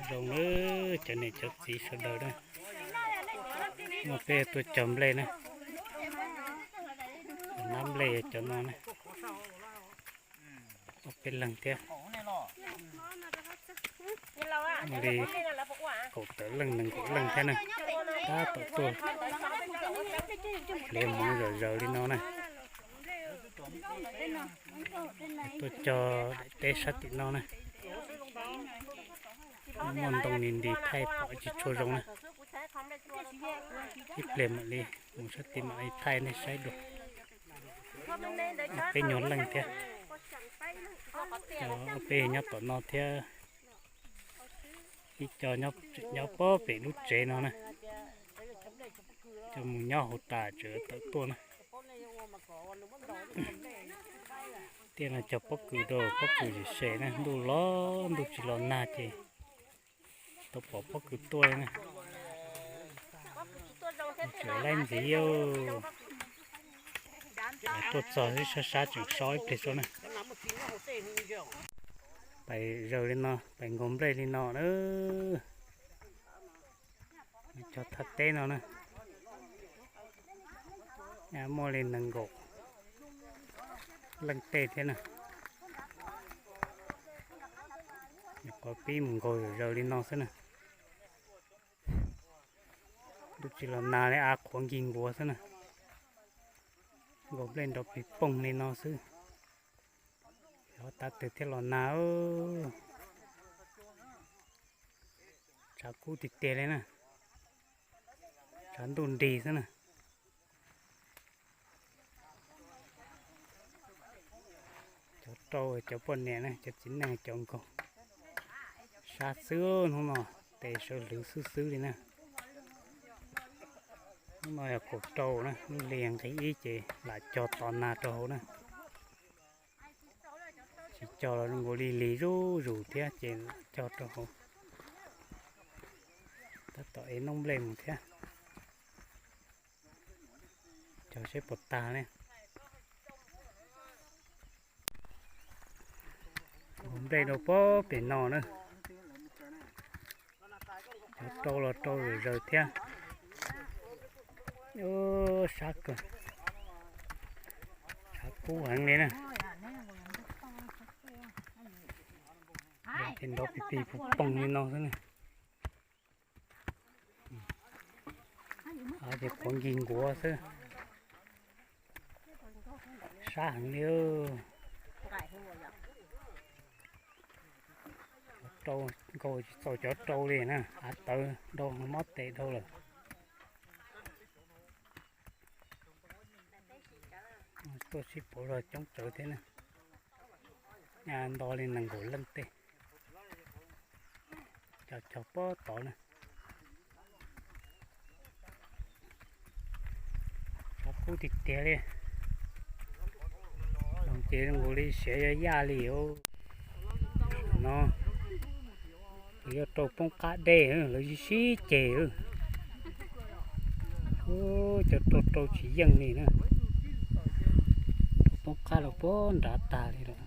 Zoo na, cov niam cov txiv sawv daws na, no peb tuaj cog nplej na, nab nplej yog cov no na, ob peb leeg thiab, li kaum tawm leej nees nkaum leej thiab na, tab tom tuaj hliv hmoov zom zaws li no na. Tuaj cog daim teb sab tim no na, muaj ntoo ni nti thaij pom tsis tshua zoo na. Ib pliag mam li mus sab tim mam li thaij nej saib dua. Peb nyuag leej thiab, peb nyob tom no thiab, ib co nyob pob pem lub tsev no na, coj mus nyob hauv tas tseem tawm tuaj na. Tiaj no cog pob kws rau, pob kws zem sem na, ntuj los ntuj tsis los nag ces tau pom pob kws tuaj li na. Tseem laib ntxiv, tuaj txog sab sab tseem so ib pliag tso na. Pais zaws li no, pais nkaug nplej li no na. Cog thaj teb no na, muaj li nees nkaum leej tej thiab na. Nyuam qhuav pib mus nkaug zaws li no xwb na. Ntuj tsis los nag li, av qhuav nkig nkuav xwb na. Nkaug nplej nrov plig poog li no xwb. Xyov tav twg thiaj los nag. Tshav kub tiag tiag li na. Tshav ntuj nrig xwb na. Cov rau cov poj niam na, cov txiv neej cov nkaug. Sab xwb hnub no, tes sawv hlwv xwb xwb li na. Hnub no yog kaum rau na, lub hli nqis ib ces lam cog tos nag rau hauv na. Tsis cog los zoo nkaus li lig zuj zus thiab ces lam cog rau hauv. Tab tom ev noob nplej mus thiab. Cog seb puas tag li. Nkaug nplej rau pob pem no na. Cov rau los rau zom zaws thiab. Sab kawg, tshav kub heev li na. Ces nrov pig pig poog poog li no xwb na. Ces qhuav nkig nkuav xwb. Sab heev li. Cov rau nkaug tsis txaus cov rau li na, av tawv dhau, mob tes dhau lawm. Tuaj sib pauv zog coob tsawv thiab na. Nto li nees nkaum leej tej. Cog cog pob tod na. Tshav kub tiag tiag li. Ces zoo nkaus li siav yog yaj li os. No, lawv yog rau poob qab dej, lawv sib sib ceg. Cov rau rau tsis yeej li na. Rau poob qab los puag nrad tag li lawm.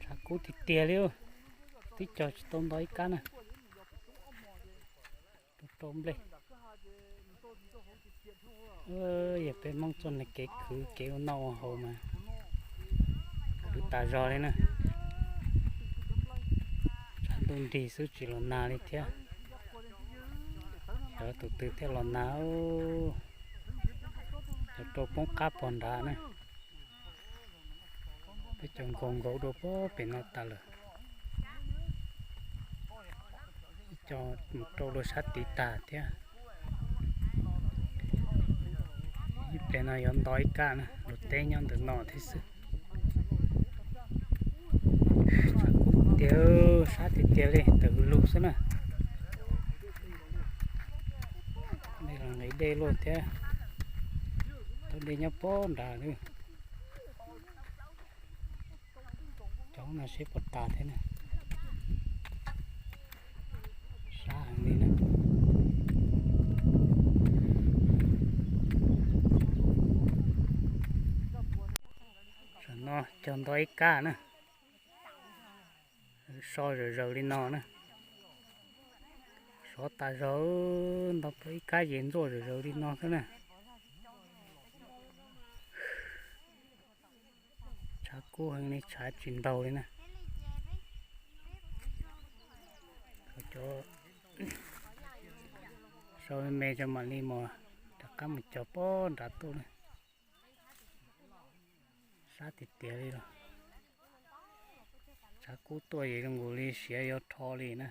Tshav kub tiag tiag li. Twb cog tsis tau nto ib kab na. Rau nplej. Yog peb Hmoob txoj kev khwv kev ua noj ua haus mas khwv tas zog li na. Tshav ntuj nrig xwb tsis los nag li thiab. Xyov tus twg thiaj los nag. Cov rau poob qab puag nrad na. Peb cov nkaug nkaug dua puag pem no tas lawm. Ib co mus rau dua sab tid tag thiab. Ib pliag no yuav nto ib kab na, luag teb nyob ntawm no thiab xwb. Tshav kub tiag, sab tiag tiag li, tawm lug xwb na. Dej los nqis dej luaj thiab. Tau dej nyob puag nrad. Cov no seb puas tas thiab na. Sab heev li na. Tam no cog nto ib kab na. So zawm zaws li no na. Sov tas zog, nto ib kab ces ntxuaj zawm zaws li no xwb na. Tshav kub heev li, tshav tsis ntaug li na. Cov so me me tso mam li mus rov qab mus cog pob nrad tuaj na. Sab tiag tiag li los. Tshav kub tuaj ces zoo nkaus li siav yuav rho li na.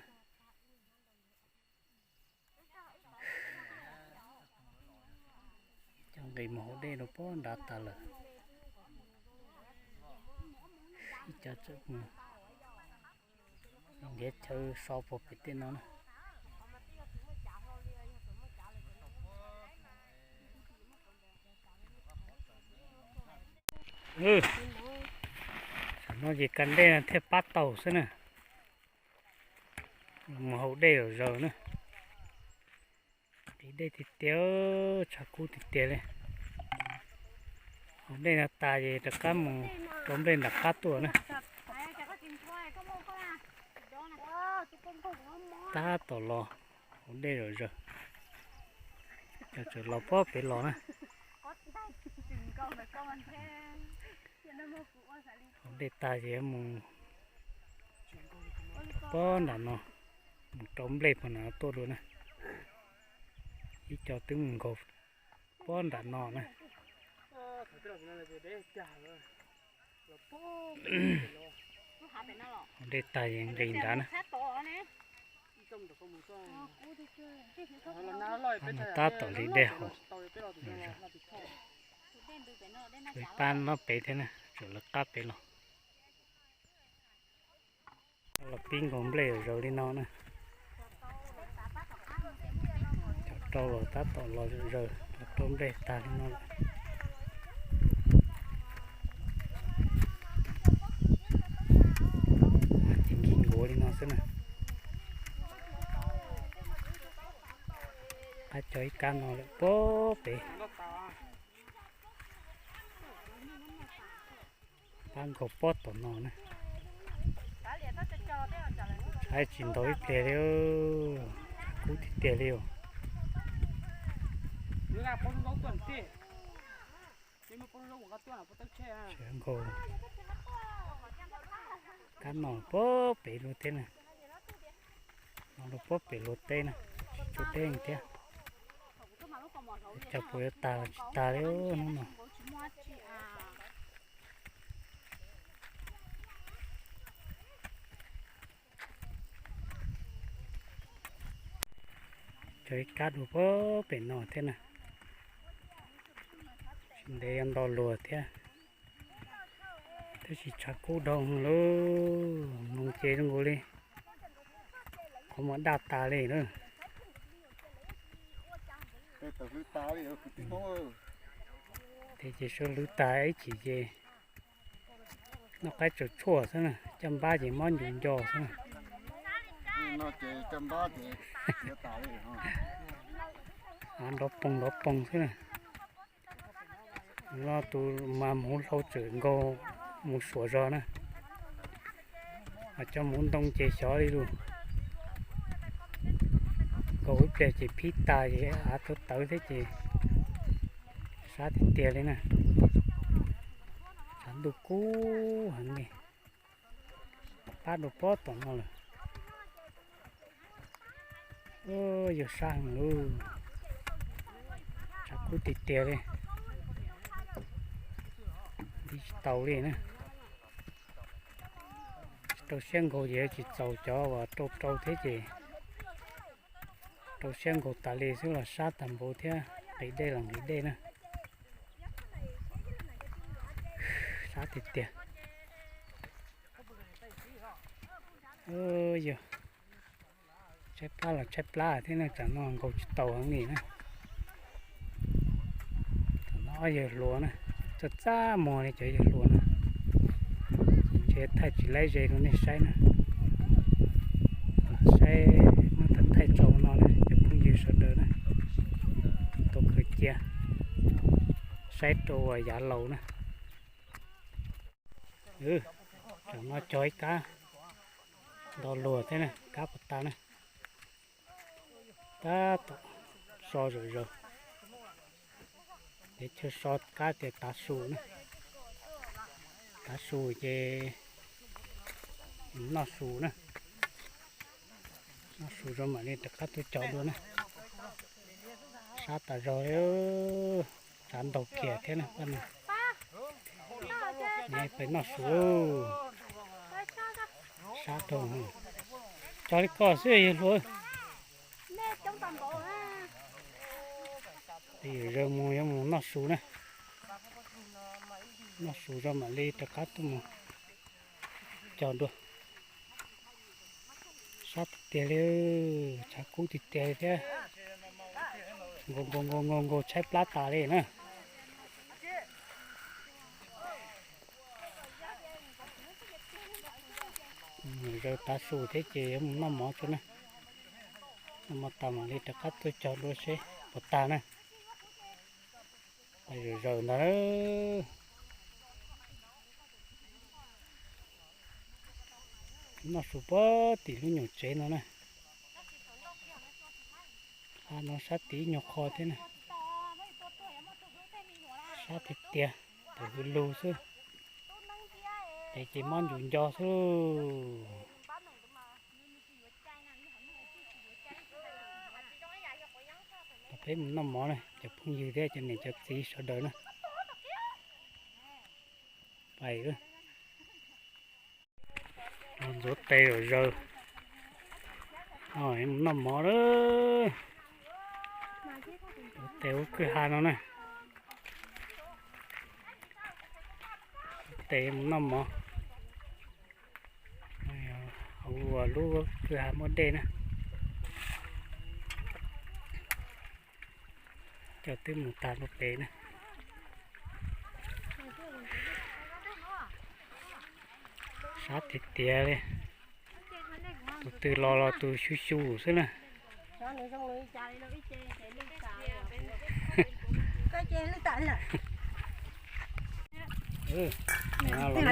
Cov nqis mus hauv dej rau pob nrad tas lawm. Ib co tseem nrhiav chaw so puag pem tej no na. Tam no ces kas dej no thiaj pab tau xwb na. Mus haus dej zom zaws na. Nqhis dej tiag tiag, tshav kub tiag tiag li. Haus dej no tas ces rov qab mus rau nplej nram qab tuaj na. Tab tom los haus dej zom zaws. Cov tseem los pob pem los na. Haus dej tas ces mus pob nram no, mus rau nplej puag nram no tuaj dua na. Ib co twb mus nkaug pob nram no na. Haus dej tas ces nqis nrad na. Pab no tab tom li dej haus. Pab no pem thiab na, tseem lawv qab pem los. Los pib nkaus nplej zom zaws li no na. Cov rau los tab tom los zom zaws, los rau nplej tag li no lawm. Ces nqhis nkuav li no xwb na. Qab cog ib kab no lawm pob pem. Pab nkaug pob tom no na. Tshav tsis ntaug ib pliag li, tshav kub tiag tiag li os. Nkaug kab no pob pem luag teb na. No rau pob pem luag teb na, tsis tshua deb thiab. Cog puas yuav tag los tsis tag li hnub no. Cog ib kab dua pob pem no thiab na. Tsis ntev yuav nto luag thiab. Tab sis tshav kub dhau lawm, noo ces zoo nkaus li qhov muag daj tas li na. Tej ces sawv hlwv tas ib chim ces noj qaib tsaws tshuaj xwb na, caj npab ces mob ncus nco xwb na. Av nrov poog nrov poog xwb na. No tus mas muv hlau tseem nkaug mus suam zog na. Cov muv ntoo ces xyov li lus. Nkaug ib pliag ces phib tas ces av tawv tawv thiab ces sab tiag tiag li na. Tshav ntuj kub heev li. Pab dua pob tom no lawm. Yog sab heev lauj. Tshav kub tiag tiag li. Nti tsis tau li na. Rau siab nkaug ces tsis txaus, cov uas rau rau thiab ces rau siab nkaug tas li xwb los sab tag npaum thiab, nqhis dej los nqhis dej na. Sab tiag tiag. Yog tshaib plab los tshaib plab thiab na, tsam no nkaug tsis tau heev li na. Tam no ob yawg hluas na, txaj txaj muag li cov yawg hluas na. Ntshe thaij tsis laib ze rau nej saib na. Saib muab thaij thaij tso no na cov phooj ywg sawv daws na. Tau khaws cia saib rau uas yav laus na. Tam no cog ib kab, Nto luag thiab na, kab puas tas na. Tab tom so zom zaws. Peb chaw so kab tias tav su na. Tav su ces noj su na. Noj su rau mam li rov qab tuaj cog dua na. Sab tas zog li, tsav ntaug kiag thiab na. Peb noj su, sab rau. Cog li koj xwb yawg hluas. Peb yuav zaws mus yuav mus noj su na. Noj su rau mam li rov qab tuaj mus cog dua. Sab tiag tiag li, tshav kub tiag tiag li thiab. Nkaus nkaus nkaus nkaus tshaib plab tas li na. Zaws tav su thiab ces yuav mus noj mov tso na. Noj mov tas mam li rov qab tuaj cog dua seb puas tag na. Zaws zaws ntag. Noj su puag tim lub nyuam tsev no na. Qab no sab tim ib nyuag qho thiab na. Sab tiag tiag, tawm hws lug xwb. Tes ces mob ncuv nco xwb. Peb mus noj mov na cov phooj ywg thiab cov niam cov txiv sawv daws na. Pais, ntxuav tes zom zaws, mus noj mov lawm. Ntxuav tes ua kwj ha no na. Tes mus noj mov. Hauv uas lub kwj ha muaj dej na. Cov twb mus tag rau pem na. Sab tiag tiag li. Tus twg los los tus xyu xyu xwb na.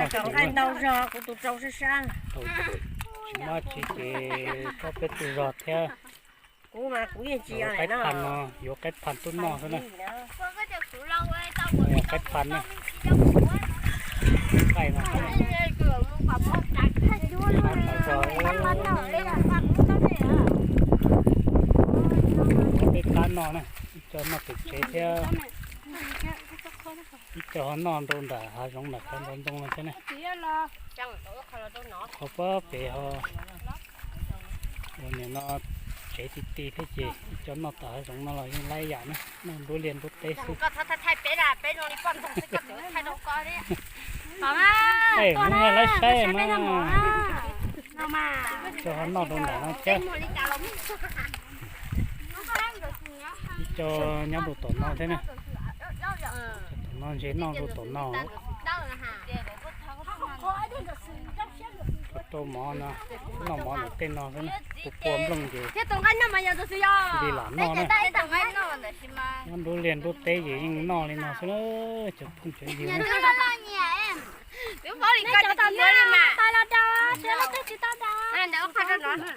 Twb los noj su, tsis mob tsis ces koj peb tug zog thiab. Kuv mas kuv yeej tsis yog qaib phaj no, yuav qaib phaj tuaj noj xwb na. Qaib phaj na. Qaib no, qaib no zog. Ua tej kab noj na, ib co noj pem tsev thiab, ib co ho noj rau ntawm hav zoov ntawm qhov ntoo ntoo no thiab na. Qhov pab pem ho ua nim no tsev ti ti thiab ces ib co noj tom hav zoov no los yeej laib yam na, noj nruab liaj nruab teb xwb. Mus laib saib mas, co ho noj rau ntawm no thiab. Ib co nyob rau tom no thiab na. Tom no ntshe noj rau tom no. Rau mov no, noj mov ntawm tej no xwb na, puas pua nplooj ces li lam noj na. Nyob nruab liaj nruab teb ces yeej noj li no xwb na, cov phooj cov ywg.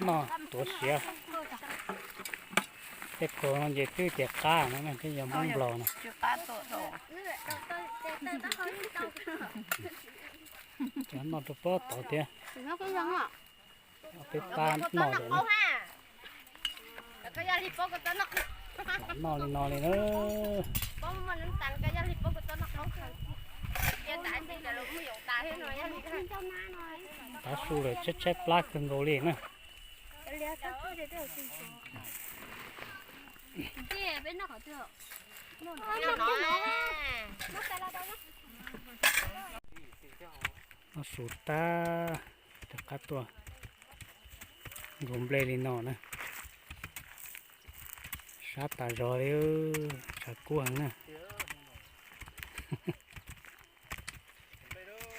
Noj tuav siav. Tej pluag no ces twb tias qab no na, twb yog Hmoob Nplog no. Cov noj rau pob tod thiab. Peb pab noj lawm na. Lam noj li no li na. Tav su lawm tshaib tshaib plab kawg nkaus li na. Noj su tag, rov qab tuaj nkaus nplej li no na. Sab tas zog li, tshav kub heev na.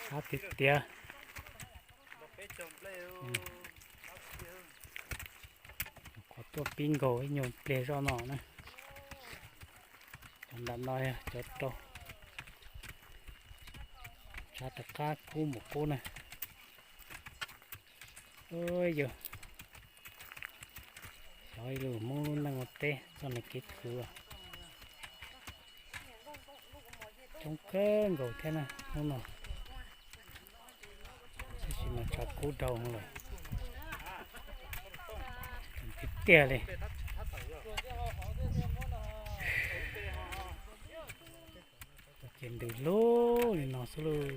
Sab tiag tiag. Qhov tuaj pib nkaus ib nyuag pliag zoj no na. Cov nram no yog cov rau. Tshav rov qab kub mus qub na. Yog, xyov ib lub Hmoob lub neej ua teb txoj me kev khwv coob kawg nkaus thiab na hnub no. Tab sis mas tshav kub dhau lawm tiag tiag li. Ces ntws lug li no xwb lauj.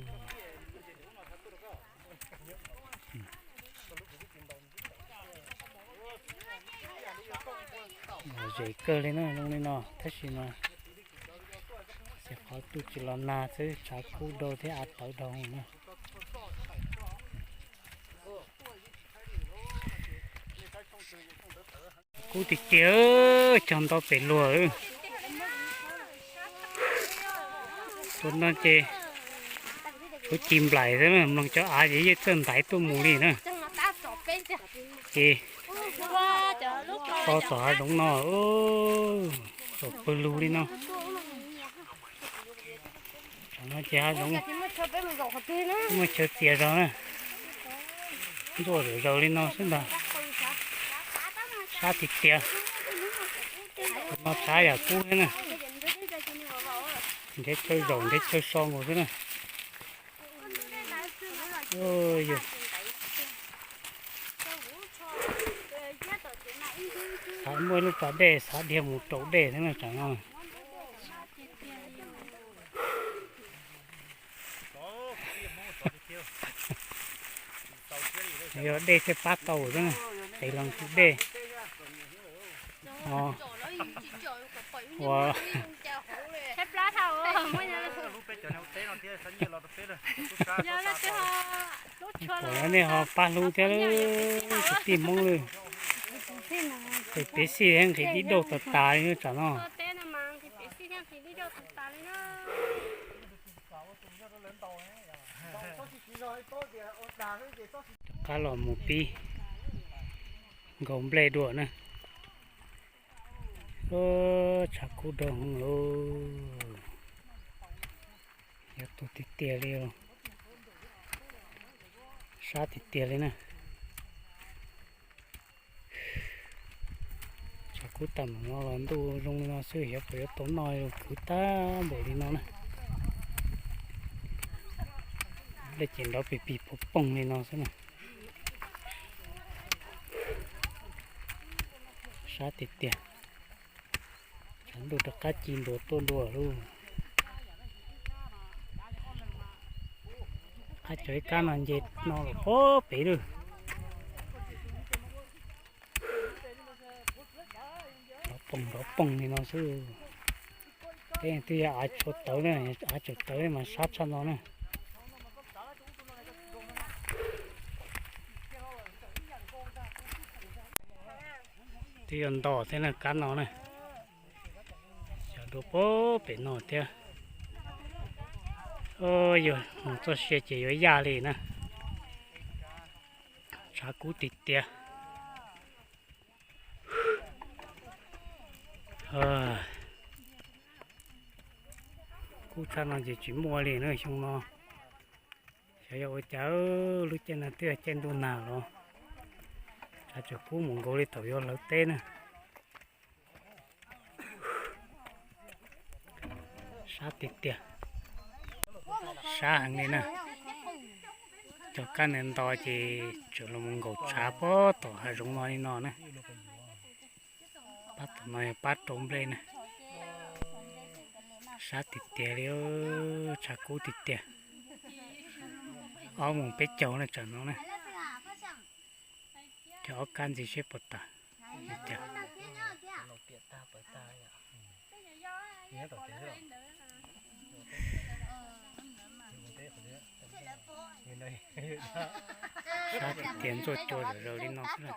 Zem kawg li na zoo li no tab sis mas xyov qhov twg tsis los nag xwb, tshav kub dhau thiab av tawv dhau na. Kub tiag tiag, cog nto pem luag. Tus no ces tshuav ci nplaim xwb, mloog cov av ces yeej txawj ntaiv tuaj mus li na. Ces so tom hav zoov no, tom pawg lug li no. Tsam no ces hav zoov muaj chaw txias zog na, ntxuaj zom zaws li no xwb ntag. Sab tiag tiag. No tshav yam kub thiab na, nrhiav chaw zaum nrhiav chaw so nkaus xwb na. Xav muaj ib lub pas dej xav dhia mus raus dej thiab na tsam no. Yog dej thiaj pab tau xwb, tes los ntxim dej. Ua, nej ho pab hlub thiab, kwv tij Hmoob lawm. Ces piv xij thiab nqhis dib dauj tas tas li tsam no. Rov qab los mus pib nkaus nplej dua na. Tshav kub dhau hwv lauj. Yuav tuag tiag tiag li, sab tiag tiag li na. Tshav kub tag mus no los ntuj zoo li no xwb, xyov puas yuav tau noj, khwv tag npaum li no na. Dej ces nrov pig pig poog poog li no xwb na. Sab tiag tiag. Tshav ntuj rov qab ci ntua tuaj dua lauj. Qab cov ib kab no nce no los pob pem lawm. Nrov poog nrov poog li no xwb. Peb twb yog av tshua tawv na, av tshua tawv mas sab tshaj no na. Twb yuav nto thiab na kab no na. Xyov dua pob pem no thiab. Yuav mus txoj sia ces yuav yaj li na. Tshav kub tiag tiag. Kub tshaj no ces tsis muaj li na xyoo no. Xyov yog ua cas lub caij no twb yog caij ntuj nag los tshav tseem kub mus nkaus li thaum yuav hlawv teb na. Sab tiag tiag, sab heev li na. Cog kab ntawd nto ces tseem los mus nkaum tshav pob tom hav zoov no li no na. Pab tom no yog pab rau nplej na. Sab tiag tiag li, tshav kub tiag tiag. Ob moos peb caug na tsam no na. Cog ob kab ntxiv seb puas tas. Sab tiag tiag, ntxuaj cua zom zaws li no xwb na.